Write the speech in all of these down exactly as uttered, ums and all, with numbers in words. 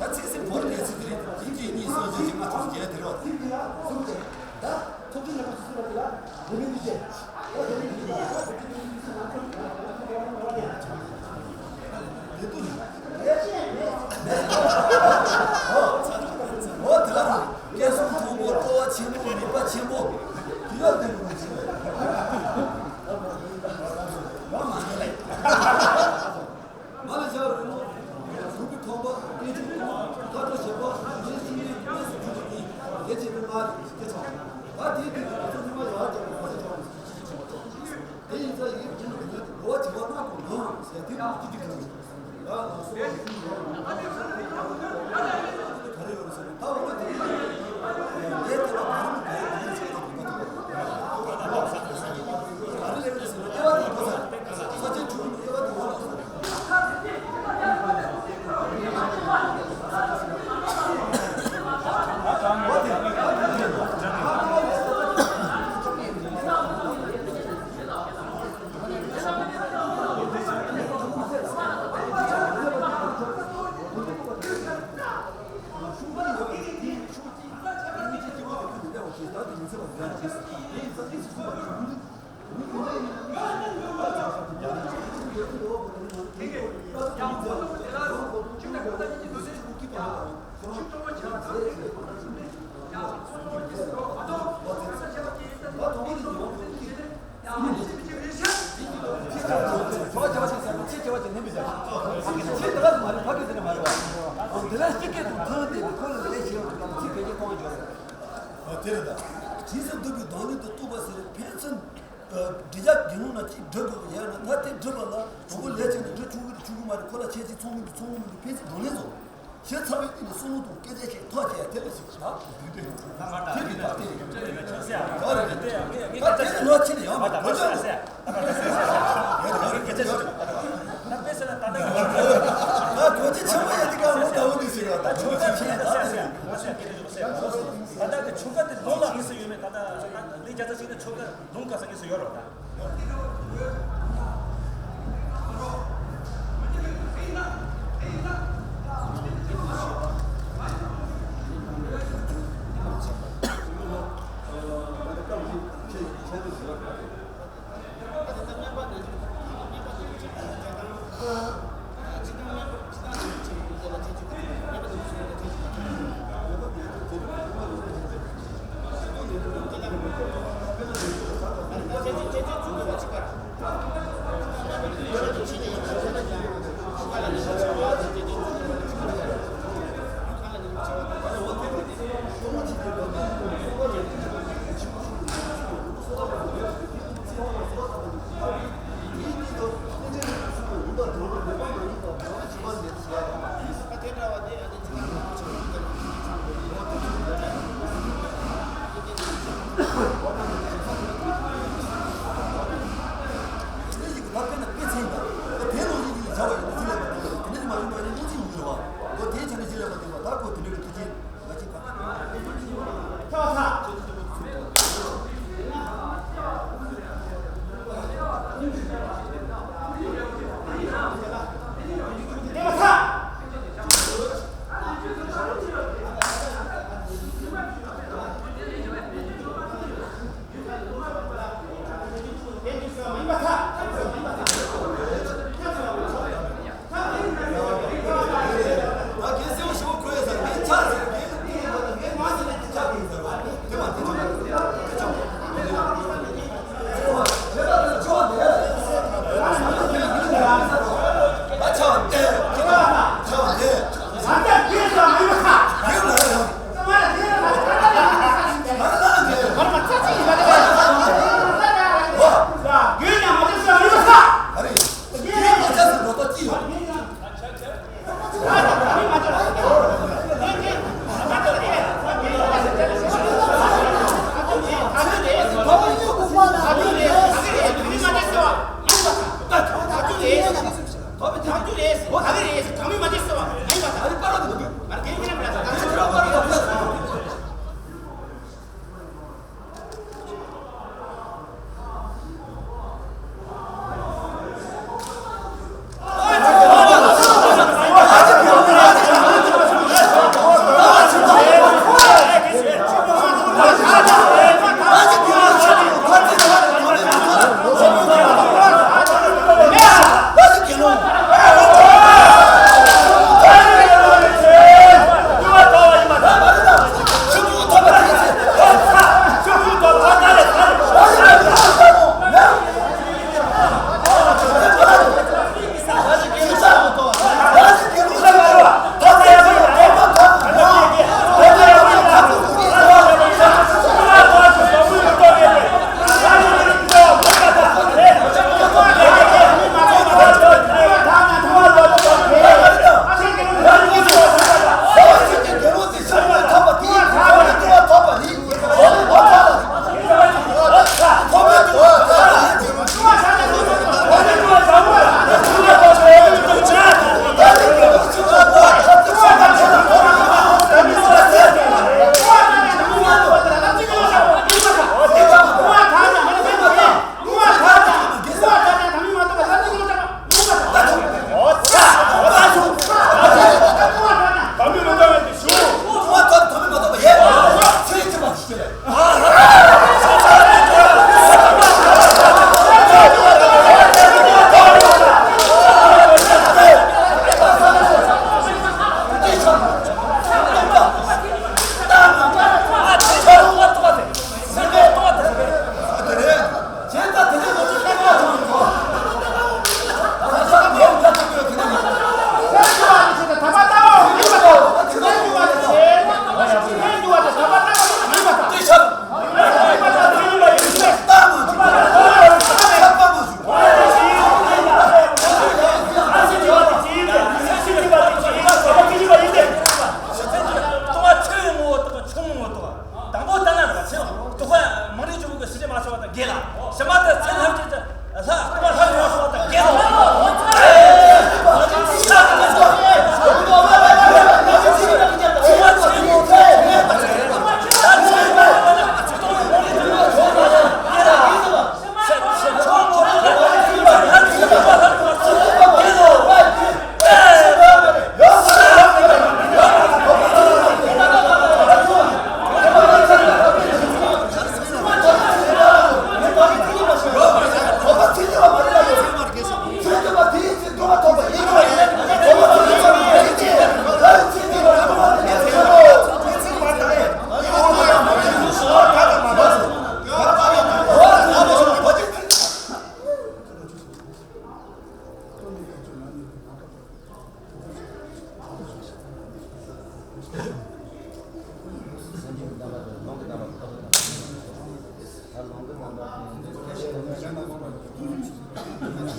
ད་ཚིག་ཟིན་བོར་ནས་ཚིག་དེ་རེད། ཡིན་གཅིག་གཉིས་གསུམ་བཞི་བཅུ་ལྔ་དྲུག་བརྒྱད་དེ་རེད་བ། ད་ཚོགས་ཆེན་ནང་སུ་སུ་ར་དེ་ལ་རེ་མི་འདུག་ཅེས། འོ་དེ་ལ་རང་སྐལ་གསུམ་མཐོན་པོ། སྤྲོ་བ་ཆེན་པོ། མོས་པ་ཆེན་པོ། དེ་ཡོད་དེ་མོ་ཆེན་པོ། མ་ནི་ལས། མ་ལ་བྱ་རོལ་མོ། གཟུགས་ཀྱི་ཐོག་མ་སྐྱེ་འཇིག་གོང་མ་མཁའ་འགྲོ་ཞེས་པ་འདིའི་བཅུ་གཉིས་གནས་སུ་གྱུར་པ་ཡིན། དེ་བྱེད་པའི་མ་རིག་སྐྱེ་ཚོགས། ད་དེའི་དུས་ཀྱི་ང་ཚོ་ཚང་མ་ཡར་བརྒྱབ་པའི་ཕ་ས་ཆགས་པ་ཞིག་ཆགས་ཆགས་པ་ཞིག་དེ་ཡིན་ཙང་ཡིན་གྱི་མིན་གྱི་འགྲོ་བ་བྱེ་བ་ནག་པོ་ནང་ཟེར་དེ་ནང་སྐྱིད་སྡུག་གང་ཡིན། ད་ང་ཚོ་བ་ཡིན་གྱི་ཡོད་ག་རེ་ཡོད་ཟེར་ན། ད་འོ་ན་དེ་ཡིན་ལས་དེ་ལ་ག་རེ་མི་ག་རེ་མི་ཟེར་གྱི་འདུག་ག་ག་རེ་ལས་ཟེར་ན་དབྱེ་བ་དེ་འགྲོ་ས། ས་ཆེན་དྲུག་ནི་དབྱེ་བ་དེ་འགྲོ་ས། དེ་རེད་ད། རྗེས་སུ་བསྡུ་བའི་གདེང་ལེན་དུ་གཏུགས་པ་ཟེར་ཕན་ཚུན། འབྲི་རྒྱག་གི་ནང་ན་གཅིག་འབྲི་དགོས་ཀྱི་ཡོད་ན། ད་དེ་འབྲི་བ་ལ་དང་པོ་ལས་བྱས་ནས་འབྲི་ཆོག་གི་རེད་ཆོག་གི་མ་རེད། ཁོ་ལ་ཁྱད་ཆོས་ཚང་མི་འདུག་ཚང་མི་མི་འདུག་ཕན་ཚུན་གདེང་ལེན་བཟོ། ཞེས་ཚང་བའི་སྟེང་ནས་བསམ་བློ་གཏོང་། སྐད་ཆ་བཤད། ཐག་བཅད། དེ་ལ་ཞིག་ད་དེ་རེད་ད། དེ་རེད་ད། དེ་རེད། ད་དེ་ནས་ལོ་ཆེ་ནས་ཡང་མ་གོ་ཆོག་གི། ད་གོ་ཆ་ཆེན་པོ་ཡ་དེ་ག་མོ་ད་འོ་དེ་ཟེར་བ་ད་ཆོག་ཆ་ཆེ་ད་དེ་ཟེར། ད་ལྟ་གི་ཆོ་ག་དེ་ལོ་ལ་དངོས་སུ་ཡོད་མེད། ད་ལྟ་ལས་བརྒྱ་རྩ་གཅིག་ནི་ཆོ་ག་ལུང་ག་ས་དངོས་སུ་ཡོད་རོགས་ད།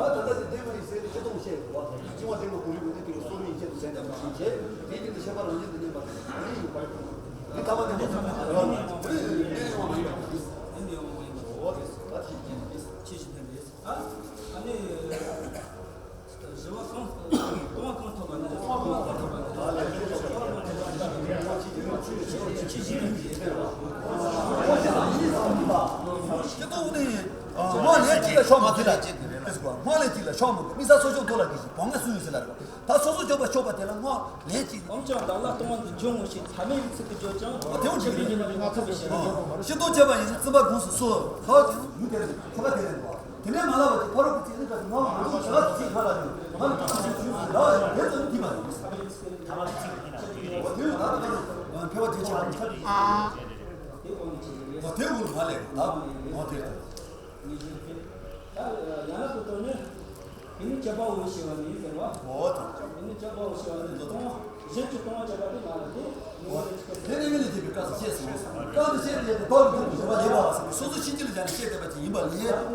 ད་ད་ལྟ་དེ་བདེན་པ་ཡིན་ཟེར་ཏེ་ཆེ་མཐོང་བཤད་ཡོད་པ། སྤྱི་བ་དེ་ལ་གོ་རིམ་དེ་དེ་ལ་སོ་མིན་ཆེད་དུ་ཟེར་ནས་མ་ཤེས་བྱས། དེ་དེ་ལ་ཤེས་པ་རང་བཞིན་དུ་གནས་པ་དེ་ཡིན་པ། འདི་ཐ་མ་དེ་མ་ཚང་མ་རང་ལ་འདི་ཡོང་མ་ཡིན་པ་དེ། འདི་ཡོང་མ་ཡིན་པ། འོ་དེ་ད་ཅི་ཅི་ཅི་ཅི་དེ་རེད། ཨ་ཨ་ནི། བཞི་བ་གང་ལྟུང་བ་གང་ཐོབ་པ་ན། ལྟུང་བ་གང་ཐོབ་པ་ན། ཅི་ཞིག་ནི་སྔོན་ལས་གཅིག་ལ་ཤོག་མ་ཐུབ་ལ། སྔོན་ལས་གཅིག་ལ་ཤོག་མ་ཐུབ། དམིགས་བསལ་གསོ་སྐྱོང་ཐོག་ལ་གི་ཞིག་བོང་ང་སུ་ཡོད་ཟེར་ལ་རེད་པ། ད་སོ་སོ་སྐྱོབ་པ་ཆོག་པ་དེ་ལ་སྔོན་ལས་གཅིག་འོན་ཀྱང་བདག་ལ་ལྟུང་བ་འདི་འཇོམས་ངོ་ཞེས་ཐ་མལ་གྱི་ཚིག་ཏུ་བརྗོད་ཀྱང་། དེ་འོ་ཇི་ལྟར་ཡིན་ན་ང་ཐོབ་པའི་ཞེན་པ། ཤིན་ཏུ་སྐྱོབ་པ་ཡིན་ན་བརྩོན་པ་སྒོམ་སུ་གསོལ། ཁ་བ་ཅན་ཡུལ་དེར་ཁོ་ཁ་དེ་ལས་འདུག་དེ་ནས་མ་ལབ་པ་ཅིག་ཕ་རོལ་པོ་ཅིག་ནི་ད་ང་མ་འགྲོ་ཞག་ཅིག་ང་ལ་ཡོད་ང་ནི་ཐུགས་རྗེ་ཆེ་ཞུ་ཟེར་ལ་ཡང་དེ་ཙམ་ཐིག་མ་རེད། ཐ་མ་གི་ཚིག་འདི་ན་འོ་དེ་ཡོད་ད་ད་ང་ཕལ་པ་དེ་ཆ་ཨ་ནི་ཆ་འོ་དེ་འུར་མ་ལས་ད་འོ་དེ་དེ། ཡང་དུ་དོན་ནི། དེ་ནི་སྐྱོབ་པའོ་ཞེས་པ་ནི་ཟེར་བ། འོ་ད། དེ་ནི་སྐྱོབ་པའོ་ཞེས་པ་ནི་ལྟུང་བ་གཞན་གྱི་ལྟུང་བ་སྐྱོབ་པ་དེ་མ་རེད་དེ། དེ་ནི་མི་ལ་དེ་བའི་སྐབས་སུ་བཤད་སོང་། སྐབས་དེ་བཤད་དེ་ཡང་དེ་བབ་ཀྱི་འདུག་ཞེས་པ་ལེགས་པ་བ་ཟེར་ནས་སོ་སོ་ཕྱིན་ཅི་ལ་བཞག་ནས་བཤད་བསྡད་པ་ཅིག་ཡིན་པ་ལས་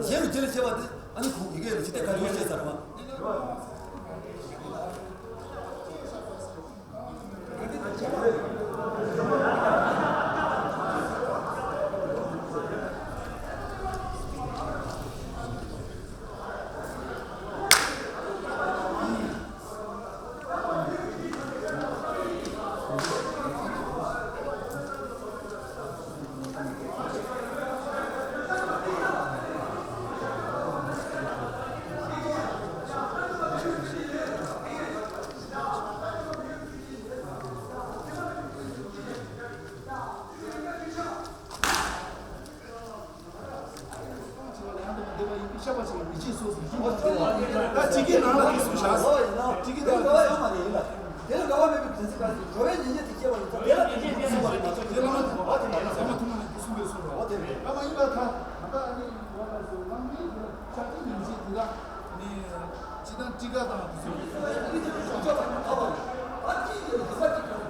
གཞན་རུ་དེ་ལ་བཤད་པ་དེ་ཨ་ནི་ཁོང་ཡི་གེ་ལ་ཇི་ལྟར་ག་རེ་བཤད་ཚར་བ། ད་ཅི་གི་ནང་ལ་དེ་གསུངས་བཞག་ཅི་གི་ནང་ལ་དེ་གསུངས་བཞག་དེ་ལ་འགལ་བ་མེད་པའི་བདེན་ཚིག་ག་རེ་ཞིག་འགྲོ་བའི་ཉེས་ཉེས་དེ་སྐྱེ་བ་ཡིན་ཙང་དེ་ལ་དེ་ཉིད་ཀྱིས་གསུངས་པ་རེད་མ་གཏོགས་དེ་ལ་མ་ཐུག་པ་དེ་མ་རེད། ཟ་མ་ཐུབ་ན་དེ་གསུངས་པའི་གསུངས་པ་འོ་དེ་རེད། ད་མ་ཡིན་པ་ད་ད་ལྟ་ཨ་ནི་འོ་ལ་སོ་ནམ་མཁའི་དེ་ལ་ཤ་ཚིག་ཉིན་བྱེད་དེ་ལ་ནི་ཅི་ད་ཀྲི་ཀ་དང་དེ་ཚོ་ཨ་ནི་དེ་ལ་ཤོག་ཆ་དང་ཁ་བ་རེད། ད་ཅི་ཡིན་ལ་དེ་ས་ཀྲི་ཀ་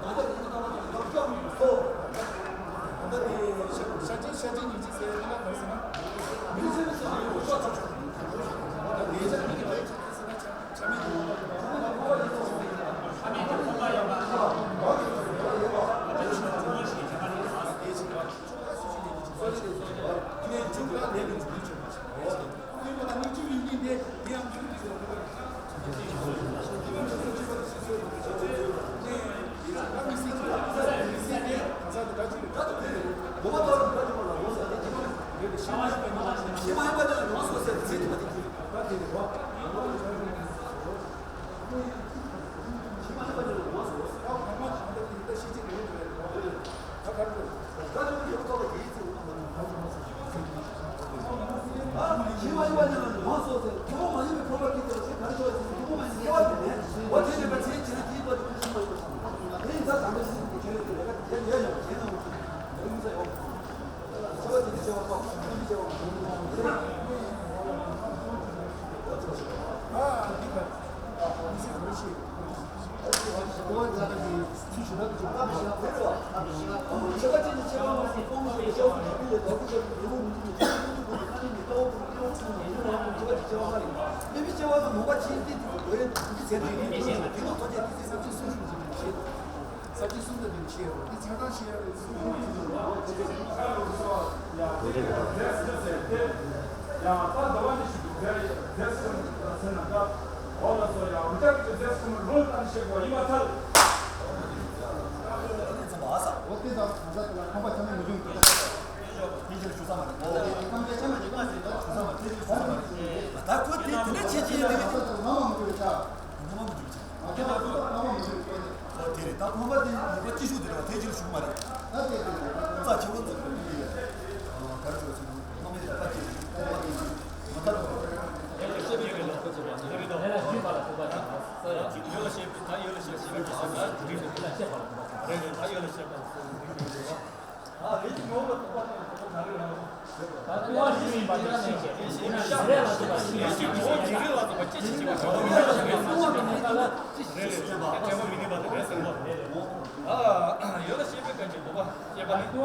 ས་བཅད་གསུམ་དང་འདི་ནི་ཤེས་ཡོད་རེད། འདི་ཆ་ཚང་ཤེས་ཡོད་རེད། ཡང་ད་ཟླ་བ་འདི་ཞིག་ཏུ་རྫས་ཟེར་ན་ད་འོ་ལ་སོ་ཡང་རུ་ཅག་གི་རྫས་ཁོ་མོ་རུང་ལྟར་ཤེས་དགོས་ཡིན་པ་ཐལ། འོ་དེ་དང་ང་ཚ་ལ་ཁམས་པ་ཆ་མེད་མི་འབྱུང་གི། དེ་ཕྱིར་ཞུ་ས་མ་རེད། ཁམས་པ་ཆ་མེད་མི་འབྱུང་གི་ཞུ་ས་མ་རེད། དེ་ཕྱིར་ཞུ་ས་མ་རེད། ད་ཁོ་དེ་དེ་འདྲ་བྱེད་ཀྱི་ཡིན་དེ་ནི་ང་མ་མི་འགྲོ་ཆ། ང་མ་མི་འགྲོ་ཆ། ཨོ་དེ་རེད། ད་ཁོང་པ་དེ་ནུས་པ་ཅི་ཤུགས་དེ་རེད་བ། དེ་ཕྱིར་ཞུ་མ་རེད། ད་དེ་རྩ་ཆེ་བོ་འཛིན་པའི་ག་རེ་ཞུ་ཟེར་ན་ཁོང་པའི་རྩ་ཆེ་བོ་མ་ད་དོ། ཡོད་ལ་ཤེས་པའི་སྐད་ཀྱི་འདུག་པ་ཤེས་པ་ནི།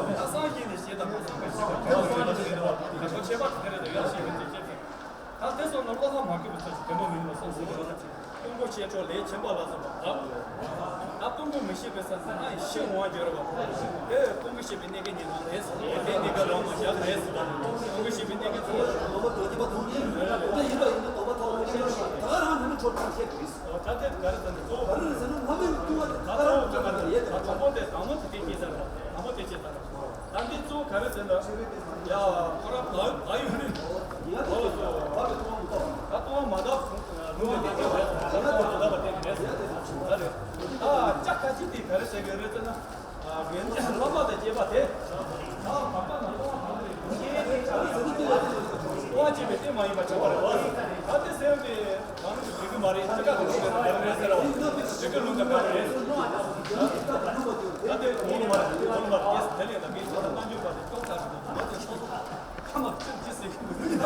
ད་སངས་རྒྱས་ནས་ཤེས་དང་མ་སངས་པའི་ཤེས་པ་གང་ལ་ཡོད་ལ་ཤེས་པའི་ཁྱད་པར་དེ་རེད། ཡོད་ལ་ཤེས་པའི་ཁྱད་པར། ད་དེ་སོགས་ནི་བློ་ཁ་མ་ཁེལ་བའི་ཚོད་ཀྱི་བདེན་པ་མིན་པ་སོང་ཟེར་བ་ལ། ཀུན་རྫོབ་བཤད་གྲོགས་ལས་ཁྱད་པར་ལ་སོགས་པ་དག། ད་ཀུན་རྫོབ་མི་ཤེས་པའི་ས་ན་ཡང་ཤེས་འོང་བ་རྒྱུ་རེད་བ། དེ་ཀུན་རྫོབ་ཤེས་པའི་གནས་སྐབས་ཉིད་ནང་རེད། དེ་གནས་སྐབས་ལ་མ་བཞག་རེད། ཀུན་རྫོབ་ཤེས་པའི་གནས་སྐབས་ཚོ་ལོ་མ་དོ་ཉིད་པ་དོ་ཉིད་དེ་ཡིན་པ་ཡིན་ན་དོགས་པ་ཐོག་ལ་ཡིན་པ་ད་ག་རང་ནི་ཆོག་ཐམས་ཅད་རེད། ད་དེ་ག་རེ་ཟེར་ན་གཙོ་བོ་ག་རེ་ཟེར་ན་སྔ་མའི་ཀུན་པ་དེ་ད་ག་རང་ཀུན་པ་དེ་ཡེ་དེ་དང་པོ་དེ་དང་པོ་དེ་དེ་སྐྱེས་ཚར་བ་དང་པོ་དེ་སྐྱེས་ཚར་བ། ད་འདི་གཙོ་བོ་ག་རེ་ཟེར་ན། ཡ། ཁོ་རང་བག་བག་ཡོད་རེད། ཨོ་ལགས་སོ། ད་ལྟོ་བ་མ་དག་ལུང་བ་དེ་དེ་རེད། ལུང་བ་མ་དག་པ་དེ་རེད། ད་རེད། ད་ལྕགས་ཁ་ཅིག་དེ་ག་རེ་ཟེར་གི་རེད་ཟེར་ན། ཨ་རྒན་བླ་མ་དང་བཅས་པ་དེ། ད་བག་པ་ན་ལྟོ་བ་མ་དག་རེད། ལྟོ་བ་སྐྱེས་པའི་རྟེན་མ་ཡིན་པ་ཆགས་པ་རེད་བ། ད་དེ་སེམས་དེ། གང་རུང་གི་གི་མ་རེད། ཅི་ག་གི་གི་མ་རེད་ཟེར་བ། ཅི་གི་ལུང་གི་མ་རེད། ད་དེ་ལུང་མ་རེད། ལུང་མ་རེད། དེ་ལས་ད་གི་ཚོ་ལ་བསྟན་འགྱུར་བ་དེ་ཏོག་ཙམ་རེད། ད་དེ་ཚོ་ཁ་མ་ཅི་ཅི་ཟེར་གི་མི་འདུག་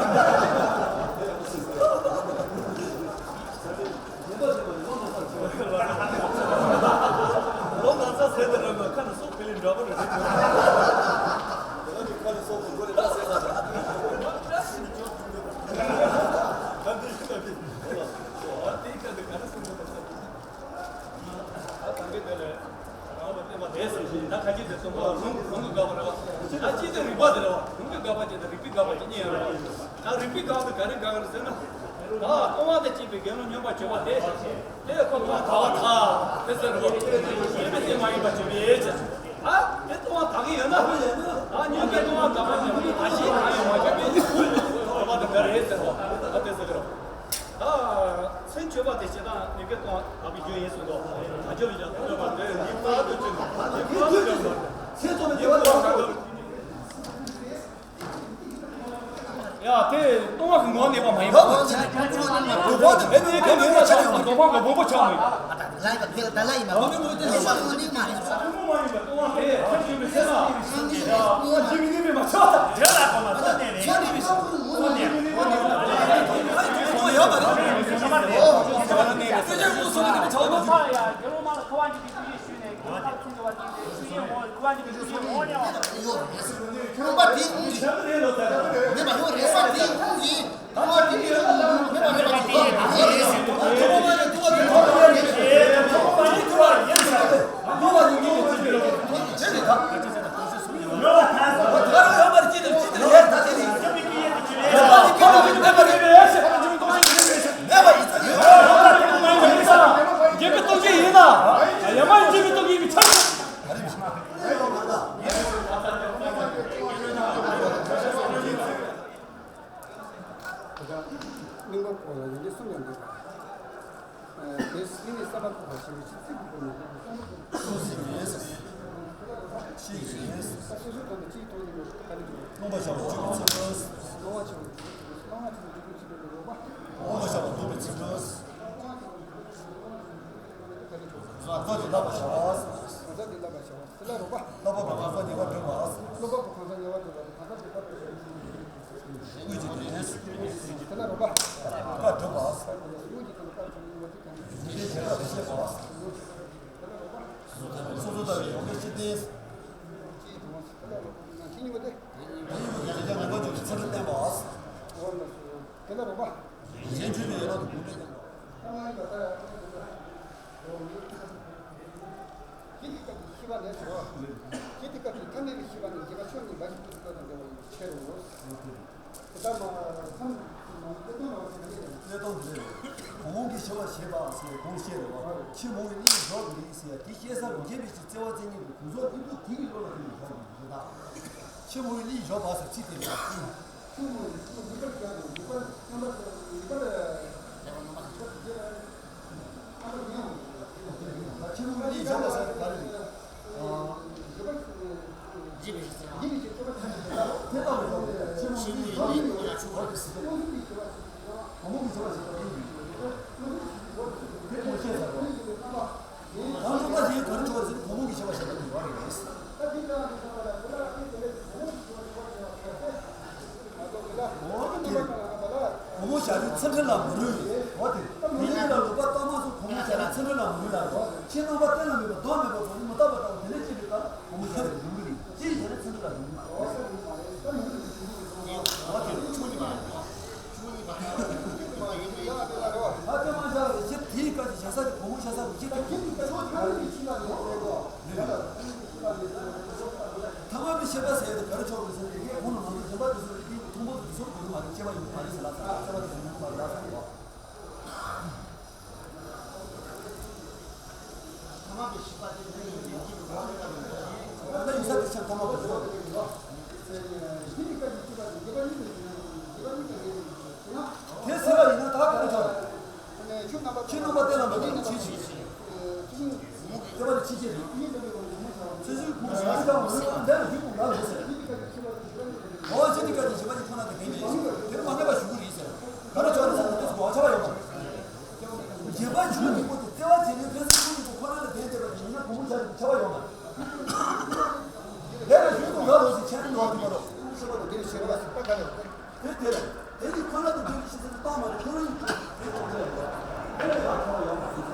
ལོ་ན་ཚ་ཟེར་དེ་རང་གི་ཁ་ནས་སོག་ཕི་ལིང་འདྲ་པོ་རེད། ཁ་ནས་སོག་གི་མགོ་རེད་ད་ཟེར་ད། ད་འདི་ཤི་ད་འདི། ཨ་དེའི་ཁ་འདི་ག་རེ་གསུང་གི་འདུག་ད་ད་གི་དེ་ལས་རང་ལ་བསྟན་པ་དེ་ཟེར་ཞིང་ད་ཁ་ཅིག་དེ་གསུང་གོ་ལུང་ལུང་གི་དགག་པ་རེད་བ། ད་ཅི་དེ་རིགས་པ་དེ་རེད་བ། ལུང་གི་དགག་པ་ཅིག་དང་རིགས་པའི་དགག་པ་ཅིག་གཉིས་ཡོད་རེད་བ། ད་རིགས་པའི་དགག་དེ་ག་རེ་དགག་རེད་ཟེར་ན། ད་ལྟུང་བ་དང་བཅས་པའི་དགེ་སློང་སྨྱོན་པར་གྱུར་པ་དེ། དེ་ཁོ་ལྟུང་བ་དག་པ་དང་དེ་ཟེར་རེད་བ། སྨྱོན་པའི་རྟེན་མ་ཡིན་པར་གྱུར་པའི་ཕྱིར། ད་དེ་ལྟུང་བ་དག་གི་ཡོད་ན། ད་སྨྱོན་པའི་ལྟུང་བ་དག་པ་དེ་ཁོ་ནི་ད་གཞི་གང་ཡང་མ་གྱུར་པའི་ཕྱིར། དོགས་པ་དེ་འགལ་རེད་ཟེར་བ། ད་དེ་ཟེར་གི་རེད། ད་མཚན་བརྗོད་པ་དེ་བྱེད་སྟངས་ནི་སྐད་གཏོང་བ་དག་པའི་རྒྱུ་ཡིན་གསུངས་སོ། ད་བརྗོད་ལ་ཡང་ཐོག་མ་དེ་ནི་རྟག་ཏུ་བརྗོད་ནས་དེ་རྟག་ཏུ་བརྗོད་ནས་མཚན་ཐོག་མ་བརྗོད་པ་དེ་ཡ་དེ་ལྟུང་བ་གི་ངོ་བོ་གནས་པ་མ་ཡིན་པ། ལོག་པར་ཆགས་ཡོད་མ་རེད། ལོག་པ་གི་སྦོམ་པོ་ཆགས་མེད། ལ་ཡིན་པ་ཕལ་ད་ལ་ཡིན་པ་ལོག་པའི་ངོ་བོ་དེ་ལོག་པ་གི་ངོ་བོ་གནས་མ་རེད། ལྟུང་བ་མ་ཡིན་པ་ལྟུང་བ་དེ་ཐབས་བྱུང་བའི་ཚེ་ན། ཡ་ཇི་མི་གནས་པའི་མ་ཆགས་ད། དེ་ལ་གོ་མ་ཐོག་ནས་ནས་ཐོག་ནས་ཐོག་ནས་ཐོག་ནས་ཡོད་པ་རེད། དེ་ལྟར་ངོ་སོ་ནས་ནི་ཆགས་པ་ཞུ། ཁོང་པ་དེའི་ཁུངས་ཡིན། མེད་པ་ཡོད་རེད་ས་དེའི་ཁུངས་ཡིན། ཁོང་པ་དེ་མེད་པ་མེད་པ་རེད་པ་དེའི་ཁུངས་ཡིན། ཁོང་པ་ལ་ཐུག་པ་དེ་ཐུག་པ་རེད། ཁོང་པ་ལ་ཐུག་པ་རེད། ཁོང་པ་ལ་ཐུག་པ་རེད། དེ་རེད་ད། ད་རང་ཡོད་པར་སྐྱེས་ནས་ཅི་དེ་ཡར་ད་དེ་རེད། ཡོད་པ་དེ་ཁོང་པ་ལ་མེད་པ་རེད། མེད་པ་ཡིན་ས་ཡོད། རྒྱལ་པོའི་སྟོབས་ཀྱིས་ཡིན་ལ། ཡ་མ་ཡིན་རྒྱལ་པོའི་སྟོབས་ཀྱིས་མི་ཆགས། གླེང་བ་སྐོར་ལ་ཡོན་ཏན་གསུམ་ཡང་འདུག་དེ་སྐྱེ་གནས་བསམ་པ་འཕགས་པ་ཞེས་པའི་ཕྱིར་ཚིག་གི་སྒོ་ནས་བསམ་པ་འཕགས་པ་ཞེས་པའི་ཕྱིར། ད་སོ་སོའི་དོན་དུ་སྤྱིའི་ཐོག་ནས་ཀློང་པ་བཞག་པ་བཅུ་པའི་ཚིག་སློང་བ་བྱུང་། སློང་བ་ བ་བྱ་བ། གང་ཟག་དེ་བསླབ་པར་བྱ་བ། དེ་ལ་རོགས་པ། བསླབ་པ་པོ་གང་ཟག་ཉེ་བར་འགྲོ་བ། སློབ་པ་པོ་གང་ཟག་ཉེ་བར་འགྲོ་བ་དང་གང་ཟག་དེ་བསླབ་པར་བྱ་བ། དངོས་ཀྱི་དོན། དེ་ལ་རོགས་པ། བཀའ་སྒྲུབ་པ། དངོས་ཀྱི་དོན་བཀའ་སྒྲུབ་པ། དེ་བྱེད་པ་བཤད་པ། སོ་སོ་ལྟ་བུའི་ཡོན་ཏན་ཤེས་ལྡན། དེ་ཉིད་ཀྱི་དེ་ལ་རོགས་པ། གཞན་བརྗོད་པའི་ཡན་ལག་ཏུ་གོང་འཕེལ་བསྟན་པ། ཇི་ལྟར་ཤེས་པ་ནི་ཇི་ལྟར་ཤེས་པ་ནི་འཇིག་པ་ཆོས་ཉིད་འབའ་ཞིག་ཏུ་ལྟ་དང་འདྲ་བ་ཡི་ཕྱིར་རོ། དེ་ལྟར་མ་ཚང་མ་ཀུན་ཏུ་ལ་བ་ཞིག་ནི། གནས་སྟངས་དེ་རེད། གོང་གི་ཤེས་པ་ཞེས་པ་ཟེར་གོང་བཤད་རེད་བ། ཕྱི་མོ་ཡི་གླིང་འཇོག་གི་རིགས་ཟེར་ཡ་དེ་བཤད་ས་རུ་འགྱེད་པའི་ཕྱིར་བརྩེ་བ་བཙན་གཉིས་ཀྱི་གོང་ཚོགས་གླིང་བུ་དེ་གི་བློ་ལ་ཐིམ་པའི་ཞོག་གི་ཞེས་དང་། ཕྱི་མོ་ཡི་གླིང་འཇོག་པ་ཟེར་ཚིག་དེ་རེད། ཕྱི་མོ་ཡི་གླིང་འཇོག་པ་ཟེར་ག་རེ་རེད། དེ་ཁོང་བཤད་ས་རེད། རང་རྟོག་པ་ཞིག་ག་རེ་ཆོག་ཟེར་ན་གོང་མ་གི་བྱ་བ་བྱེད་པ་དེ་ཡོད་རེད། འོ་དེ། གོང་མ་བྱ་རུང་ཚུལ་ཁྲིམས་ལ་མི་རུང་བས། འོ་དེ། དེ་ཉིད་ལ་ལུག་པ་སྟག་མ་སོགས་གོང་མ་བྱ་རུང་ཚུལ་ཁྲིམས་ལ་མི་རུང་ལ་རོ། ཁྱེད་རྣམ་པ་གཏན་ལ་མེད་པ་གདོན་མེད་པ་ཚོ་ནི་མི་རྟག་པ་ལྟ་བུ་དེ་ལས་སྐྱེས་པའི་སྐབས་གོང་མ་བྱ་རུང་རུང་གི་རེད། ཅི་ཡིན་ཟེར་ན་ཚུལ་ཁྲིམས་ལ་རུང་གི་རེད། འོ་དེ་ཆོས་ཉིད་མ་རེད། ཨ་ཏི་མ་བཞག་རེ་ཞིག་དེའི་སྐབས་ཀྱི་བྱ་ས་དེ་གོང་མ་བྱ་ས་རུ་ཞིག་ད་ཁྱེད་ཀྱི་ཆོས་ཀྱི་ག་རེ་ཞིག་ལ་ཡོད་རེད་གོ། ཐ་མ་མི་ཤེས་པ་ཟེར་ཡ་དེ་ག་རེ་ཆོག་རེད་ཟེར་ན་དེ་གའི་གོང་ལ་མ་གཏོགས་གཞན་པ་དེ་ཚོ་ལ་དེའི་མཐོང་ཕོད་དེ་ཚོ་གོ་གི་མ་རེད། སྐྱེ་བ་ཡོད་མ་རེད་ཟེར་ལ་ཚ་སྐྱེ་བ་དེ་ཚོ་མཐོང་བ་རེད་ལ་ཚ་རེད་བ། ད་ཡིན་ས་དེ་ཆ་ཐ་མ་བ་ཞོག་དེ་སེ་བ་ཡིན་ན་ད་ག་རེ་ཆོག་ཁྱེད་རྣམ་པ་གཏན་ལ་འབེབས་ནས་ཕྱིན་ཕྱིན། ལྟེ་བ་ནི་ཕྱི་ཕྱིར་རེད། ཚེ་ཟུར་ཁུང་ཟུར་ཁང་ཟུར་ཁང་འདས་ལ་བཞུགས་དགོས་ལ་རེད་ཟེར། འོ་ཟེར་ནི་བཀའ་དྲིན་ཆེ་བ་ནི་ཁོ་ན་གི་དེ་ནི་དེར་མ་ངེས་པ་ཞུ་གི་རེད་ཟེར། ག་རེ་ཆོག་རེད་ཟེར་ན་དེ་ཚོ་གོ་ཆ་བ་ཡོད་མ་རེད། རྗེ་འབངས་ཆོས་ཀྱི་སྐུ་དེ་ལྟེ་བ་བྱས་ནས་ཚེ་ཟུར་ཁུང་ཟུར་ཁང་ཁོ་ན་ལ་དེ་འདས་པ་ཡིན་ན་གོང་མ་ཆ་ཆ་བ་ཡོད་མ་རེད། འདས་ལ་བཞུགས་དགོས་ལ་རེད་ཟེར་ཁྱེད་ནི་ནོར་གྱི་མ་རེད། དེ་དེ་རེད། དེ་ནི་ཁོ་ན་དང་དེ་ནི་ཤི་ཟེར་ནི་བཏང་མ་རེད་ཁོ་རང་ཡིན། དེ་ལ་ཡང་ཁོ་ཡང་མ་ཡིན།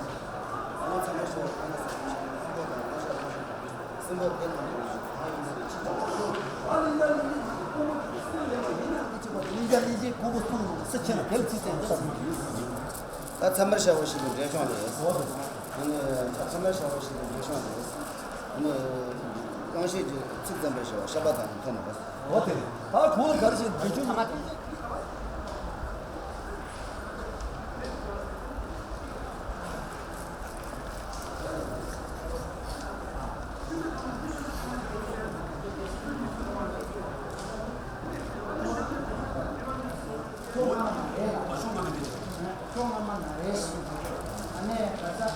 ཨ་ནི་ཚང་མ་ཤོག་ཨ་ན་ས་ཤོག་ཨ་ན་ས་ཤོག་སེམས་པ་བདེ་ཐང་དུ་ཡོད་ཨ་ཡིན་ཟེར་ཅི་ཐོག་ཤོག་ཨ་ནི་ཡ་ཡིན་ནི་ཁོ་མ་ཁོ་སུ་ཡིན་ན་ཡིན་ན་ཁོ་ཅི་མ་ཡིན་ཡ་ཡིན་ཅེས་ཁོ་གོ་སུ་ཡིན་ས་ཆེ་ན་དེ་ལ་ཅི་ཟེར་ན་ས་ཡིན། ད་ཚང་མར་ཤ་བ་ཞིག་གི་འགྲེལ་ཆུང་རེད། ཨ་ནི་ཚང་མར་ཤ་བ་ཞིག་གི་འགྲེལ་ཆུང་རེད། ཨ་ནི་རྐང་ཤེས་ཀྱི་ཚིག་ཙམ་པའི་ཤ་བ་ཤ་བ་དང་ཐོན་ནས། འོ་དེ་རེད། ད་གོང་ལ་ག་རེ་བྱས་འདི་ཆུ་མ། ཁྱོད་ང་མ་ན་རེ། ཁྱོད་ང་མ་ན་རེ། ཨ་ནེ་ག་ས།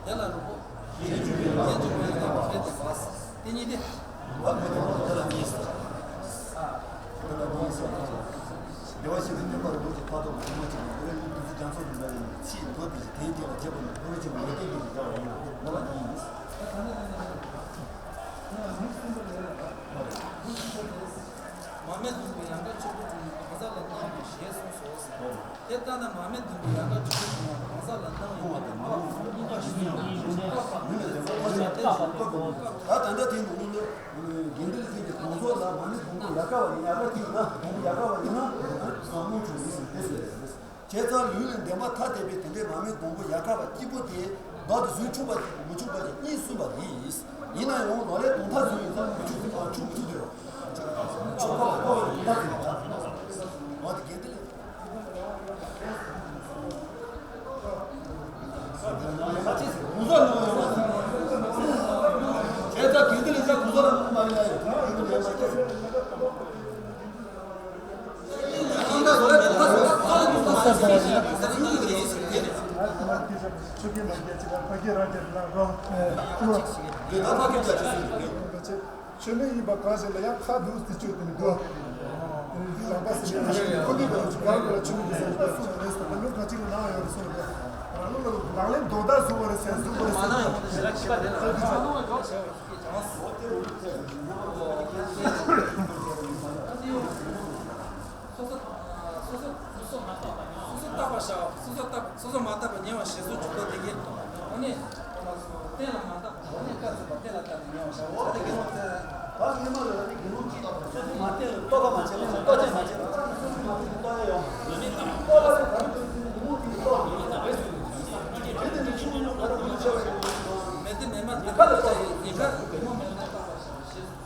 དེ་ལ་རུང་པོ། དེ་ཉིད་དེ། བདེ་བ་ཞིག་གི་སྟོན་པ་རིན་པོ་ཆེ་ཕ་ཐོག་གི་ཐུན་མོང་ཆེན་མོ་བདེ་བའི་གླིང་བདུད་རྩི་རྒྱ་མཚོ་དུ་འདྲ་བའི་ཚེ་མདོ་དེ་བཞིན་དེའི་རྒྱས་ལ་རྒྱས་པ་ནི་བདེ་བ་ཆེན་པོ་ཡོན་ཏན་གྱི་རིགས་འདྲ་བ་ཡིན་ལ་དེ་ནི་བདེ་བ་ཉིད་ཡིན། མ་སྨད་ཟླུམ་པོ་ཡལ་ག་ཆོས་སྐུ་འཁྲུངས་ནས་གང་ཟག་ལ་སྣང་བ་ཞེས་གསུངས་སོ། དེ་ལྟ་ན་མ་སྨད་ཟླུམ་པོ་ཡལ་ག་ཆོས་སྐུ་འཁྲུངས་ན་གང་ཟག་ལ་སྣང་བ་ད་ད་ལྟ་དེ་ནི་འོ་ན་དགེ་འདུན་ལྷན་རྒྱས་གོང་ཚོགས་ལ་མ་སྨད་ཟླུམ་པོ་ཡལ་ག་བ་ཡིན་ན་ཡལ་ག་ཅིག་ཡིན་ན་ཟླུམ་པོ་ཡལ་ག་བ་ཡིན་ན་སྣང་བ་ཆོས་ཡིན་ཟེར་དེ་ཟེར་རེད། བྱས་ཙང་ལུས་ལ་འདན་མ་ཐ་དད་པའི་དེ་འདྲའི་མ་སྨད་ཟླུམ་པོ་ཡལ་ག་བ་སྐྱིད་པོ་དེ་བདག་ཏུ་བཟུང་ཆོག་པ་ཅིག་མི་ཆོག་པ་ཅིག་གཉིས་གསུངས་པ་རེད། ཡིན་ན་ཡང་ལོ་ལེགས་དོན་དག་བཟུང་ཡིན་ཙང་མི་ཆོག་ཟེར་བ་ཆོག་མི་ཆོག་དེ་རེད། ཆོག་པ་ལ་གོ་བའི་དོན་དག་བཟུང་ཡིན་ཙང་། འོ་དེ་གལ་ཏེ། ཆོས་ཁས་མ་རྒྱལ་ཅིག་ལ་ཕ་གི་ར་རྒྱལ་ལ་རོ། འདི་ད་ཕ་གི་རྒྱལ་ཅིག་སུ་རེད། ཆོས་མེད་ཡིན་པ་གང་ཞིག་ལ་ཡང་ཁ་འདུག་སྟེ་བཅོས་ཏེ་མི་འདུག་དེ་ནི་འདི་ལག་པ་ཟིན་ནས་ཁོ་འདི་ག་རེ་བྱུང་ག་རེ་ལ་ཆོས་མེད་ཀྱི་ས་ཡིན་པ་གསུངས་པ་རེད་ཟེར་ན་ལུགས་ག་ཅིག་ལ་ནང་ཡོད་རེད་གསུངས་པ་རེད། རང་ལུགས་ལ་ལག་ལེན་དོ་བདག་བཟུང་བ་རེད་ཟེར་གཟུགས་པོ་རེད་ཟེར་ན། སོ་སོ་སོ་སོ་མ་བརྟགས་པ་སོ་སོ་བརྟགས་པ་སོ་སོ་བརྟགས་པ་སོ་སོ་མ་བརྟགས་པ་ཉེ་བར་ཞེས་སོགས་ཇི་ལྟར་དེ་སྐད་དོ། འོ་ནི་གཏན་ལ་མ་བརྟགས་པ་འོ་ནི་བཀའ་སྩལ་པ་གཏན་ལ་བརྟགས་ནས་ཉེ་བར་བྱའོ། ད་དེ་སྐད་དོ། ད་སྔོན་མ་ལ་ནི་དགེ་སློང་གིས་སོ་སོ་མ་བརྟགས་ལ་རྟོག་པ་མ་བྱས་ལ་རྟོག་བྱ་མ་བྱས་ལ་རྟོག་ན་སོ་སོ་མ་བརྟགས་ལ་རྟོག་ཡ་ཡོང་། རྟོག་པ་ལ་ག་རེ་འདོད་ཟེར་ན་དགེ་སློང་གིས་རྟོག་པ་མེད་ན་རེད་ཟེར། དེ་དེ་ནི་ཆུང་ཆུང་ག་རེ་འདོད་བྱ་བ་ཞིག་མེད་དེ་མེད་མ་དེ་ཁ་ལ་བརྟགས་ཡོད་ཉེ་ཁ་དགེ་སློང་མེད་ན་བརྟགས་པ་ཞེས།